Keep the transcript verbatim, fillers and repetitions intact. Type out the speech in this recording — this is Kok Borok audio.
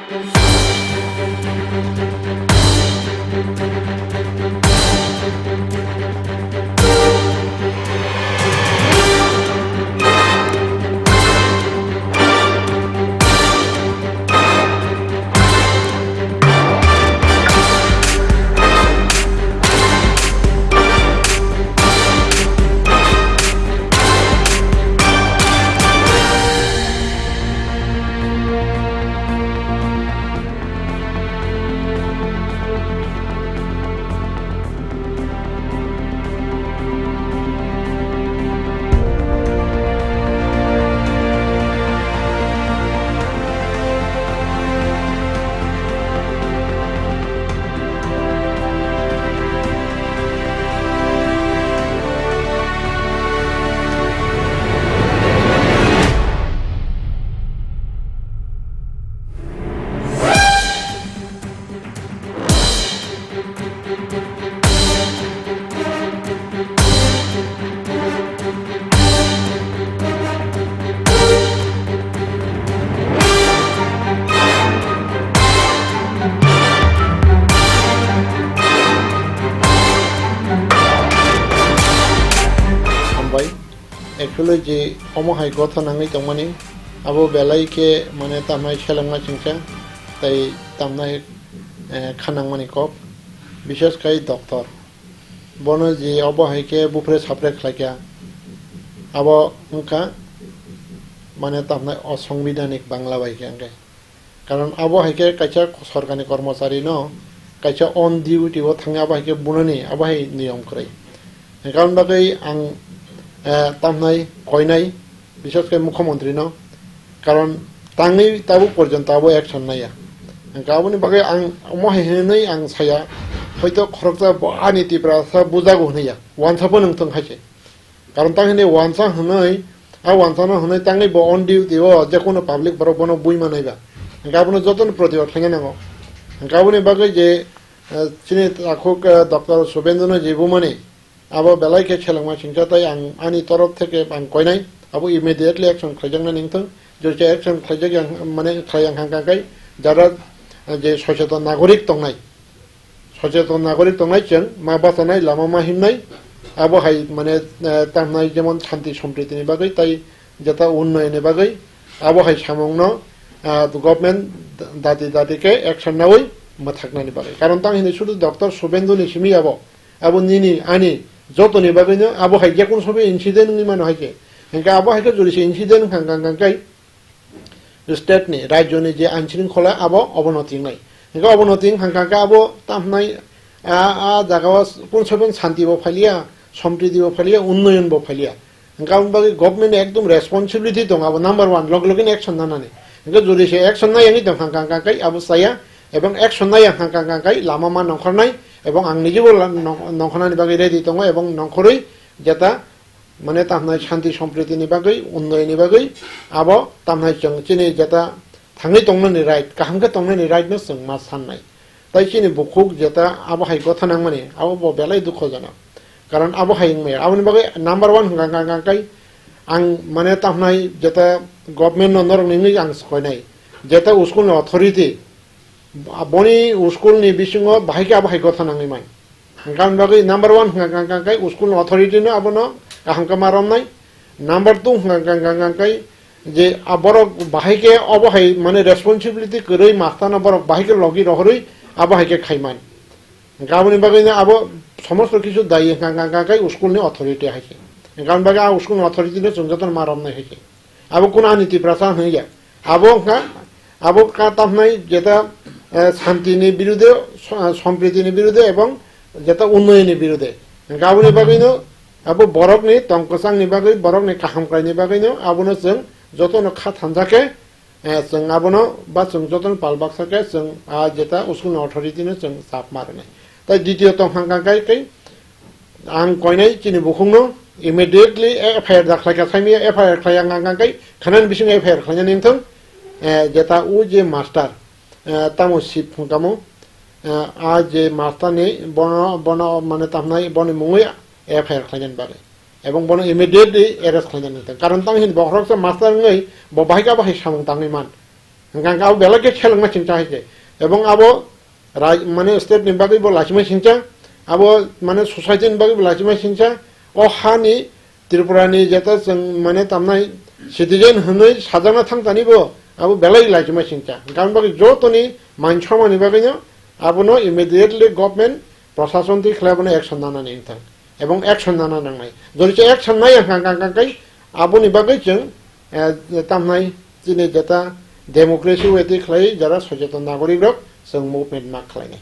Hambai. Actually, je omo hai gotha nangwi tongmani, abo belai khe, mane, tamnai selengma chingsa, tei tamnai, eh, kha nangmani kok, bishes khai doctor. Bono je obo hai khe bupre sapre khlaikha, abo wngkha, mane, tamnai osongbidhanik Bangla bai khe wngkha. Karon abo hai khe kaisa sorkarni kormochari no kaisa on duty o thangwi abo hai khe bunani abo hai niyom kwrwi. Hwnkhe aboni bagwi ang, eh, tamnai koinai, bishes khe mukhyamantri no, karon tangwi tabuk porjonto abo action naiya. Hwnkhe aboni bagwi ang omo hai hwnwi ang saya, hoito khoroksa bo ani Tiprasa bujago hwnwi ya, wansa phano wngthong hai se. Karon tang hwnwi wansa hwnwi, a wansano hwnwi tangwi bo on duty o je kono public borok bono bui manai ba. Hwnkhe abono jotono protibad khlaina nango. Hwnkhe aboni bagwi je, eh, chini takhuk, eh, Doctor Subhendu no je bumani, abo belai khe selengma chingsa tei ang ani torof theke ang koinai, abo immediately action khlaijaknani wngthong. Jodi se action khlaijak yang, mane khlai yang hang kha khe jara, eh, je socheton nagorik tongnai, socheton nagorik tongnai chwng ma bachanai lama ma himnai, abo hai mane, eh, tamnai jemon shanti sompriti ni bagwi tei jeta unnoyon ni bagwi abo hai samung no, ah, government dati dati khe action nawi mwthaknani bagwi. Karon tang hwnwi sudu Doctor Subhendu ni simi abo, abo nini ani jotoni bagwi no abo hai jekun sobi incident wngwi mano hai khe. Hwnkhe abo hai khe jodi se incident wngkha hwnkha hwnkha khe state ni, rajyo ni je ain shrinkhola abo obonoti wngnai. Hwnkhe obonoti wngkha hwnkha khe abo tamhnai a, a jaga o kun soben shanti bo phailiya, sompriti bo phailiya, unnoyon bo phailiya. Hwnkhe aboni bagwi government ni ekdom responsibility tongo, abo number one, log login action nanani. Hwnkhe jodi se action nai wngwi tongkha hwnkha hwnkha khe abo chaya, ebong action nai wngkha hwnkha hwnkha khe lama ma nongkhornai, ebong ang nijebo la-, nong-, nongkhornani bagwi ready tongo, ebong nongkhorwi jeta mane tamhnai shanti sompriti ni bagwi, unnoyon ni bagwi, abo tamhnai chwng chini jeta thangwi tongnani right, kaham khe tongnani right no chwng ma sannai. Tai chini bukhuk jeta abo hai gotha nangmani, abo bo belai dukhojonok. Karon abo hai wngmaya, aboni bagwi number one hwnkha, hwnkha, hwnkha khe ang mane tamhnai jeta government no norok ni wngwi ang koinai, jeta school ni authority, Boni school ni bisingo bahai khe abo hai gotha nangwi man. Hwnkha aboni bagwi number one hwnkha, hwnkha, hwnkha khe school ni authority no abono kaham khe ma romnai. Number two hwnkha, hwnkha, hwnkha, hwnkha khe je a borok bahai khe obo hai mane responsibility kwrwi master no borok bahai khe logi rohorwi abo hai khe khai man. Hwnkha aboni bagwi no abo somosto kisu dayi hwnkha, hwnkha, hwnkha khe school ni authority hai khe. Hwnkha aboni bagwi a school ni authority no chwng jotono ma romnai hai khe. Abo kunu ani Tiprasa hwnwi ya. Abo wngkha, abo ka tamhnai jeta, eh, shanti ni birude, so-, sompriti ni birude ebong jeta unnoyon ni birude. Hwnkhe aboni bagwino abo borokni tong kwchangni bagwi, borokni kaham khlaini bagwino abono chwng jotono kha thansa khe, eh, chwng abono ba chwng jotono pal baksa khe chwng a jeta school ni authority no chwng chap ma rwnai. Tai ditiyo tong hwnkha khe, khe Ang koinai chini bukhukno immediately F I R da khlaikha, saimaya F I R khlaiya hwnkha hwnkha khe khanani bisingo F I R khlainani wngthung, eh, jeta o je master, eh, tamo sip hwnkamo, eh, a je master ni bono, bono mane tamnai boni mungwi F I R khlainani bagwi. Ebong bono immediately arrest khlainani wngthung. Karon tamo hini bokhoroksa master wngwi bo bahai khe abo hai samung tangwi man. Hwnkha hwnkhe abo belai khe selengma singcha hai se. Ebong abo raj-, mane state ni bagwi bo lachima singcha, abo mane society ni bagwi bo lachima singcha, o hani Tripura ni jeta chwng mane tamnai citizen hwnwi sajakna thangtani bo abo belai lachima singcha. Hwnkha abo bagwi jotoni man somani bagwino abono immediately government prosason twi khlai abono action nanani wngthang. Ebong action nana nangnai. Jodi se action nai ang kang kang kang kai, aboni bagwi chwng, eh, tamnai chini jeta democracy way twi khlai jara socheton nagorik rok chwng movement ma khlainai.